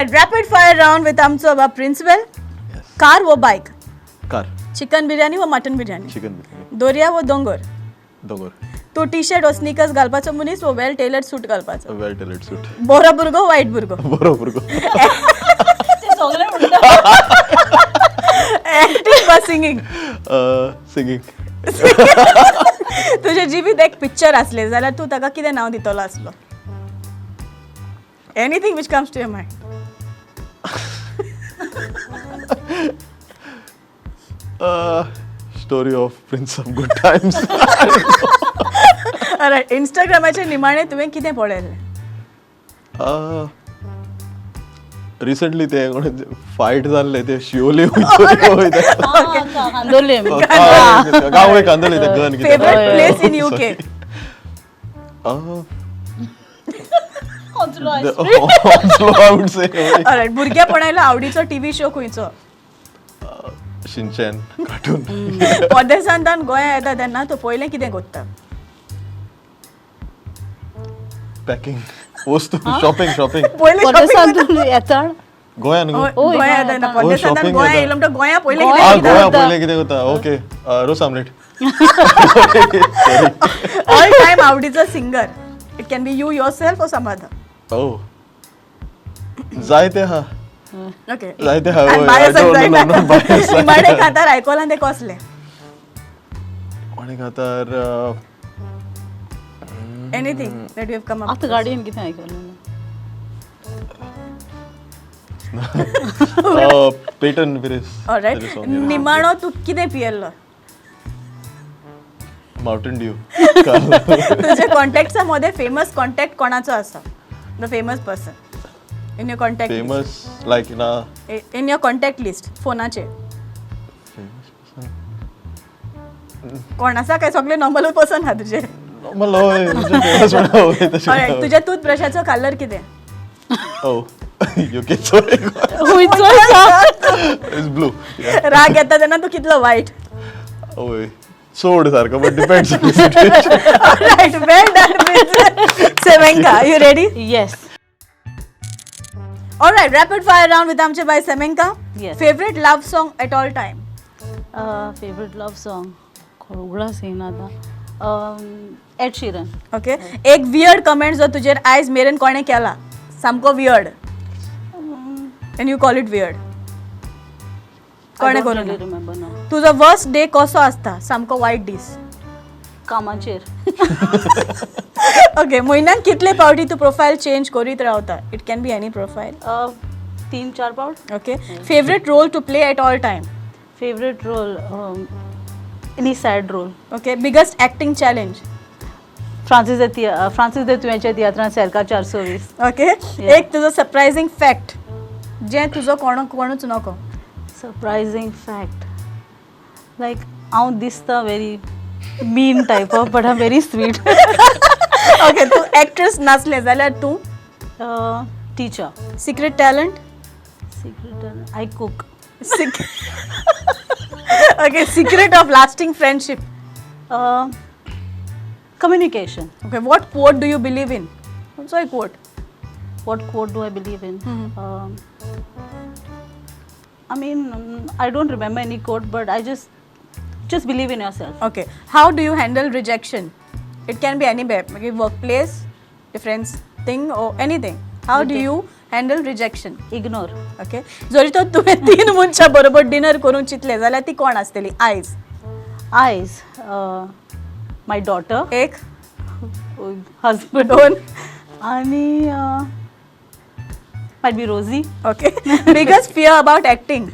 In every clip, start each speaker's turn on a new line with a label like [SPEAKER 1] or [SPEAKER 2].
[SPEAKER 1] Rapid fire round with आमचो बाब principal. Car वो बायक?
[SPEAKER 2] कार.
[SPEAKER 1] चिकन बिर्याणी वो मटन बिर्याणी?
[SPEAKER 2] चिकन बिर्याणी.
[SPEAKER 1] दोर्या वो दोंगोर?
[SPEAKER 2] दोंगोर.
[SPEAKER 1] तूं टी शर्ट वो स्निकर्स घालपाचो मनीस वो वेल टेलर्ड सूट घालपाचो?
[SPEAKER 2] वेल टेलर्ड सूट.
[SPEAKER 1] बोरो भुरगो, वायट भुरगो?
[SPEAKER 2] बरो भुरगो.
[SPEAKER 3] सगळे म्हणटा.
[SPEAKER 1] एक्टिंग वा सिंगींग?
[SPEAKER 2] सिंगींग.
[SPEAKER 1] तुजें जिवीत एक पिक्चर आसलें जाल्यार तूं ताका कितें नांव दितलो आसलो? Anything which comes to your mind.
[SPEAKER 2] Story of Prince of Good Times.
[SPEAKER 1] Right. इंस्टाग्रामाचेर निमाणें तुवें कितें पळयलें?
[SPEAKER 2] रिसंटली ते कोणे फायट जाल्ले ते शिवोले वयता.
[SPEAKER 3] कांदोले.
[SPEAKER 2] गांव कांदोले ते गन.
[SPEAKER 1] Favourite place in UK?
[SPEAKER 2] Onslow, I would say.
[SPEAKER 1] Right. भुरगेपणायलो आवडीचो टीव्ही शो खंयचो?
[SPEAKER 2] Shinchan cartoon.
[SPEAKER 1] परदेसांतल्यान गोंया येता तेन्ना तूं पयलें कितें करता?
[SPEAKER 2] पॅकिंग वस्तू, शॉपिंग शॉपिंग.
[SPEAKER 1] पयलें shopping.
[SPEAKER 3] परदेसांतून येता?
[SPEAKER 2] गोंयान गो.
[SPEAKER 1] गोंया येता तेन्ना, परदेसांतल्यान
[SPEAKER 2] shopping
[SPEAKER 1] गोंया
[SPEAKER 2] येता.
[SPEAKER 1] येयलो म्हणटा गोंया पयलें
[SPEAKER 3] गोंया
[SPEAKER 2] आ
[SPEAKER 1] कितें
[SPEAKER 2] गोंया
[SPEAKER 3] करता?
[SPEAKER 2] पयलें कितें करता? ओके, रोस आमलेट.
[SPEAKER 1] ऑल टायम आवडीचो singer? It can be you yourself or some other.
[SPEAKER 2] ओ, जायते हा.
[SPEAKER 1] ओके.
[SPEAKER 2] जायते हा, होय. I don't know, no, no bias.
[SPEAKER 1] निमाणे कांतार आयकलां तें कसलें?
[SPEAKER 2] कोणे खातार?
[SPEAKER 1] Anything that you have come up.
[SPEAKER 3] आतां गाडयेन कितें आयकलें?
[SPEAKER 2] पेटन पिरेस.
[SPEAKER 1] ऑलरायट. निमाणो तूं कितें पियेल्लो?
[SPEAKER 2] Mountain due.
[SPEAKER 1] तुझ्या कॉन्टॅक्ट्सा मदें फेमस कॉन्टॅक्ट कोणाचो आसा? The famous person in your contact.
[SPEAKER 2] Famous like ना?
[SPEAKER 1] इन your contact list, फोनाचेर. कोण आसा काय सगळे नॉर्मल पर्सन आहा तुजे?
[SPEAKER 2] नॉर्मल, हय, फेमस म्हणा, हय तशें.
[SPEAKER 1] ऑलरायट. तुज्या टूथब्रशाचो कलर कितें?
[SPEAKER 2] ओ, युकेचो?
[SPEAKER 3] खंयचो?
[SPEAKER 2] Is blue.
[SPEAKER 1] राग येता तेन्ना तूं कितलो वायट?
[SPEAKER 2] हय, चड सारको, but depends on situation.
[SPEAKER 1] Alright, well done, Semenka. You ready?
[SPEAKER 3] Yes.
[SPEAKER 1] Alright, rapid fire round with आमचे बाय सेमेंका.
[SPEAKER 3] Yes.
[SPEAKER 1] Favourite love song at all time?
[SPEAKER 3] Favourite love song उगडास येयना आतां. Ed Sheeran.
[SPEAKER 1] Okay. एक वियर्ड कमेंट जो तुजेर आयज मेरेन कोणें केला, सामको weird, and you call it weird, कोणें करूं ना?
[SPEAKER 3] Remember no.
[SPEAKER 1] तुजो वर्स्ट डे कसो आसता, सामको वायट दीस?
[SPEAKER 3] कामाचेर.
[SPEAKER 1] ओके. म्हयन्याक कितले पावटी तूं प्रोफायल चेंज करीत रावता? It can be any profile.
[SPEAKER 3] तीन चार पावट.
[SPEAKER 1] Okay. Favourite role to play at all time?
[SPEAKER 3] Favourite role, any sad role.
[SPEAKER 1] Okay. Biggest acting challenge?
[SPEAKER 3] Francis de तुवेंच्या तियात्रान सेरका 420.
[SPEAKER 1] Okay. एक तुजो सरप्रायझींग फॅक्ट जें तुजो कोण कोणूच नको.
[SPEAKER 3] सरप्रायझींग फॅक्ट, लायक हांव दिसता very mean type of, but I very sweet.
[SPEAKER 1] Okay. तूं एक्ट्रेस नासलें जाल्यार तूं?
[SPEAKER 3] Teacher.
[SPEAKER 1] Secret talent?
[SPEAKER 3] Secret, I cook.
[SPEAKER 1] Okay. Secret of lasting friendship?
[SPEAKER 3] Communication.
[SPEAKER 1] Okay. What quote do you believe in? खंयचोय quote.
[SPEAKER 3] What quote do I believe in? I mean, I don't remember any quote, but I just believe in yourself.
[SPEAKER 1] Okay. How do you handle rejection? It can be anywhere, मागीर work place, different thing or anything. How do you handle rejection?
[SPEAKER 3] Ignore.
[SPEAKER 1] Okay. जरी तर तुवें तीन मनशां बरोबर dinner करूंक चिंतलें जाल्यार ती कोण आसतली आयज?
[SPEAKER 3] Eyes. My daughter,
[SPEAKER 1] एक.
[SPEAKER 3] Husband,
[SPEAKER 1] दोन.
[SPEAKER 3] आणि might be Rosie.
[SPEAKER 1] Okay. Biggest fear about acting?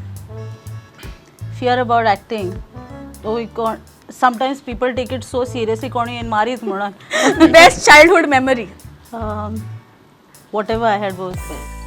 [SPEAKER 3] Fear about acting. Oh, sometimes people take it so seriously, कोणी येवन मारीत म्हणून.
[SPEAKER 1] Best childhood memory?
[SPEAKER 3] Whatever I had was best.